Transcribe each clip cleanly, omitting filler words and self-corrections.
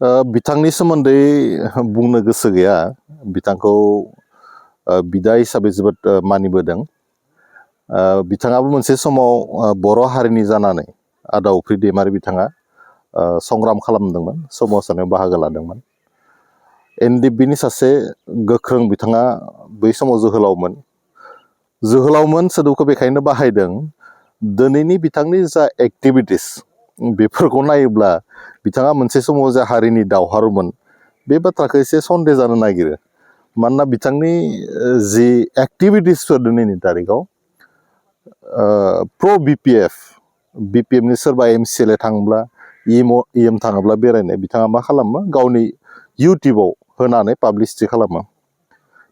बिथांनि सोमोन्दै बुंनो गोसो गैया। बिथांखौ बिदा हिसाबै जोबोद मानिबोदों। बिथाङाबो मोनसे समाव बर' हारिनि जानानै आदा उप्रि दैमारि बिथाङा संग्राम खालामदोंमोन, सोमावसारनायाव बाहागो लादोंमोन। एनडिएफबिनि सासे गोख्रों बिथाङा बै समाव जोहोलावमोन। जोहोलावमोन सोदोबखौ बेखायनो बाहायदों, दिनैनि बिथांनि जा एक्टिभिटिस बेफोरखौ नायोब्ला बिथाङा मोनसे समाव जा हारिनि दावहारुमोन बे बाथ्राखौ एसे सन्देह जानो नागिरो। मानोना बिथांनि जि एक्टिभिटिसफोर दिनैनि तारिखाव प्र बिपिएफनि सोरबा एमसिएलए थाङोब्ला इएम थाङोब्ला बेरायनाय बिथाङा मा खालामो, गावनि इउटिउबाव होनानै पाब्लिसिटि खालामो।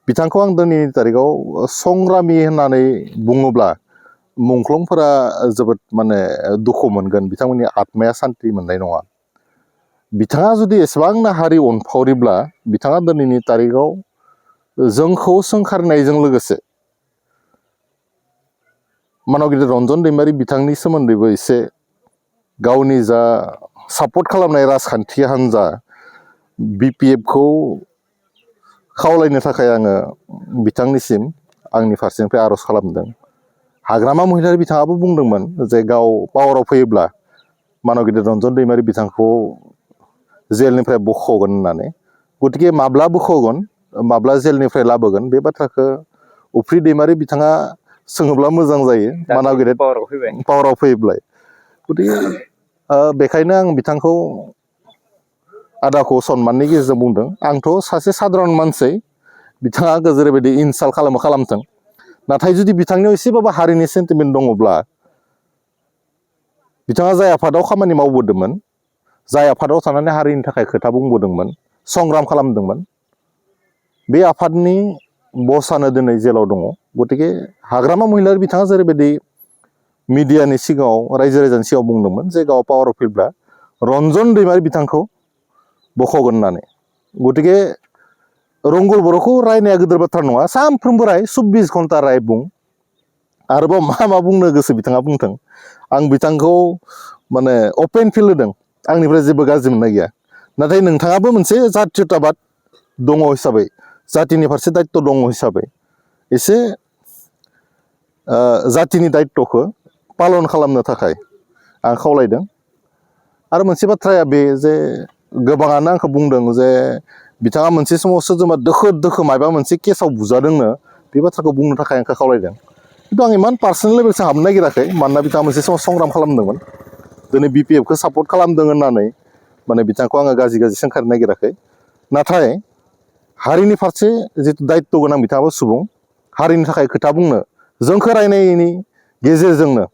बिथांखौ आं दिनैनि तारिखाव संग्रामि होननानै बुङोब्ला मुंख्लंफोरा जोबोद दुखु मोनगोन, बिथांमोननि आत्माया सान्ति मोननाय नङा। बिथाङा जुदि एसेबांनो हारि अनफावरिब्ला बिथाङा दिनैनि तारिखाव जोंखौ सोंखारिनायजों लोगोसे मानव गिदिर रन्जन दैमारि बिथांनि सोमोन्दैबो एसे गावनि जा सापर्ट खालामनाय राजखान्थि हान्जा बिपिएफखौ खावलायनो थाखाय आङो बिथांनिसिम आंनि फारसेनिफ्राय आर'ज खालामदों। हाग्रामा महिलारि बिथाङाबो बुंदोंमोन जे गाव पावाराव फैयोब्ला मानव गिदिर रन्जन दैमारि बिथांखौ जेलनिफ्राय बख'गोन होननानै। गतिके माब्ला बख'गोन, माब्ला जेलनिफ्राय लाबोगोन बे बाथ्राखौ उप्रि दैमारि बिथाङा सोङोब्ला मोजां जायो, मानव गिदिर पावाराव फैयोब्ला। गतिके बेखायनो आं बिथांखौ आदाखौ सन्माननि गेजेरजों बुंदों। आंथ' सासे साधारन मानसि, बिथाङा आंखौ जेरैबायदि इनसाल्ट खालामो खालामथों, नाथाय जुदि बिथांनियाव एसेबाबो हारिनि सेन्टिमेन्ट दङब्ला बिथाङा जाय आफादाव खामानि मावबोदोंमोन, जाय आफादाव थानानै हारिनि थाखाय खोथा बुंबोदोंमोन, संग्राम खालामदोंमोन, बे आफादनि बसआनो दिनै जेलाव दङ। गतिके हाग्रामा महिलारि बिथाङा जेरैबायदि मिडियानि सिगाङाव रायजो राजानि सिगाङाव बुंदोंमोन जे गाव पावाराव फैब्ला रन्जन दैमारि बिथांखौ बख'गोन होननानै। गतिके रंगल बर'खौ रायनाया गिदिर बाथ्रा नङा, सानफ्रोमबो राय, 24 घन्टा राय बुं। आरोबाव मा बुंनो गोसो बिथाङा बुंथों। आं बिथांखौ अपेन फिल्ड होदों, आंनिफ्राय जेबो गाज्रि मोननाय गैया। नाथाय नोंथाङाबो मोनसे जातीयताबाद दङ हिसाबै, जातिनि फारसे दायित्व दङ हिसाबै एसे जातिनि दायित्वखौ पालन खालामनो थाखाय आं खावलायदों। आरो मोनसे बाथ्राया बे जे गोबाङानो आंखौ बुंदों जे बिथाङा मोनसे समाव सोरजोंबा दोखो माबा मोनसे केसाव बुजादोंनो, बे बाथ्राखौ बुंनो थाखाय आंखौ खावलायदों। खिन्थु आं इमान पार्सनेल लेभेलसिम हाबनो नागिराखै, मानोना बिथाङा मोनसे समाव संग्राम खालामदोंमोन। दिनै बिपिएफखौ सापर्ट खालामदों होननानै बिथांखौ आङो गाज्रि सोंखारिनो नागिराखै। नाथाय हारिनि फारसे जिथु दायित्व गोनां बिथाङाबो सुबुं, हारिनि थाखाय खोथा बुंनो, जोंखौ रायनायनि गेजेरजोंनो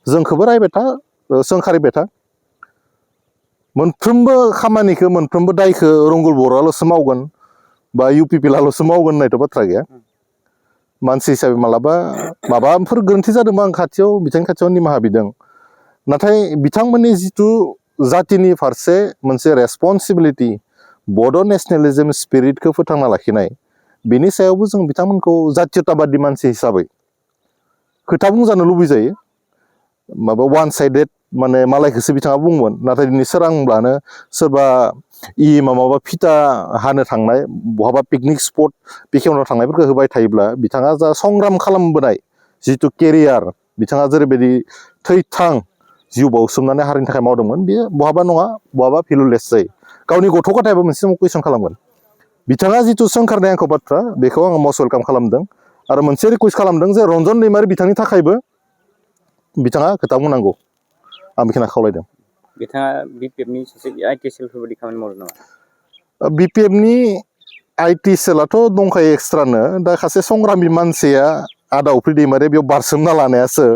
जोंखौबो रायबाय था, सोंखारिबाय था। मोनफ्रोमबो खामानिखौ, मोनफ्रोमबो दायखौ रंगल बर'आल'सो मावगोन बा इउपिपिएलआल'सो मावगोन होननायथ' बाथ्रा गैया। मानसि हिसाबै मालाबा माबाफोर गोरोन्थि जादोंबा आं बिथांनि खाथियाव निमाहा बिदों। नाथाय बिथांमोननि जिथु जातिनि फारसे मोनसे रेसपन्सिबिलिटि, बड' नेसनेलिज्म स्पिरिटखौ फोथांना लाखिनाय, बेनि सायावबो जों बिथांमोनखौ जातीयताबादि मानसि हिसाबै खोथा बुंजानो लुबैजायो। वान साइडेड मालायखौसो बिथाङा बुंगोन, नाथाय दिनै सोरांब्लानो सोरबा माबा फिथा हानो थांनाय, बहाबा पिकनिक स्पट बेखेवना थांनायफोरखौ होबाय थायोब्ला बिथाङा जा संग्राम खालामबोनाय जिथु केरियार, बिथाङा जेरैबायदि थैथां जिउ बाउसोमनानै हारिनि थाखाय मावदोंमोन, बेयो बहाबा नङा बहाबा भेलुलेस जायो। गावनि गथ' गथायाबो मोनसे समाव कुइसन खालामगोन। बिथाङा जिथु सोंखारनाय आंखौ बाथ्रा, बेखौ आङो मस्ट वेलकाम खालामदों। आरो मोनसे रिकुवेस्ट खालामदों जे रन्जन दैमारि बिथांनि थाखायबो बिथाङा खोथा बुंनांगौ, आं बेखिनिखौ खावलायदों। बिथाङा बिपिएफनि सासे आइटि सेलफोर बायदि खामानि मावदों नामा? बिपिएफनि आइटि सेलाथ' दंखायो एक्सट्रानो। दा सासे संग्रामि मानसिया आदा उप्रि दैमारिया बेयाव बारसोमना लानायासो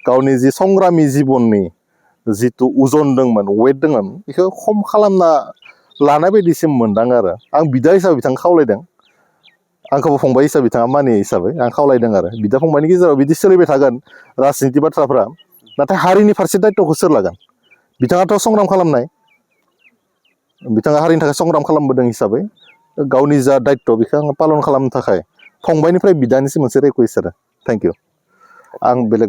गावनि जि संग्रामि जिबननि जिथु उजन दंमोन, वेट दंमोन, बेखौ खम खालामना लानाय बायदिसिम मोनदां आरो। आं बिदा हिसाबै बिथांखौ खावलायदों, आंखौबो फंबाय हिसाबै बिथाङा मानियो हिसाबै आं खावलायदों आरो। बिदा फंबायनि गेजेराव बिदि सोलिबाय थागोन राजनिति बाथ्राफ्रा, नाथाय हारिनि फारसे दायित्वखौ सोर लागोन? बिथाङाथ' संग्राम खालामनाय, बिथाङा हारिनि थाखाय संग्राम खालामबोदों हिसाबै गावनि जा दायित्व बेखौ आङो पालन खालामनो थाखाय फंबायनिफ्राय बिदानिसिम मोनसे रिकुवेस्ट आरो। Thank you. आं बेलेग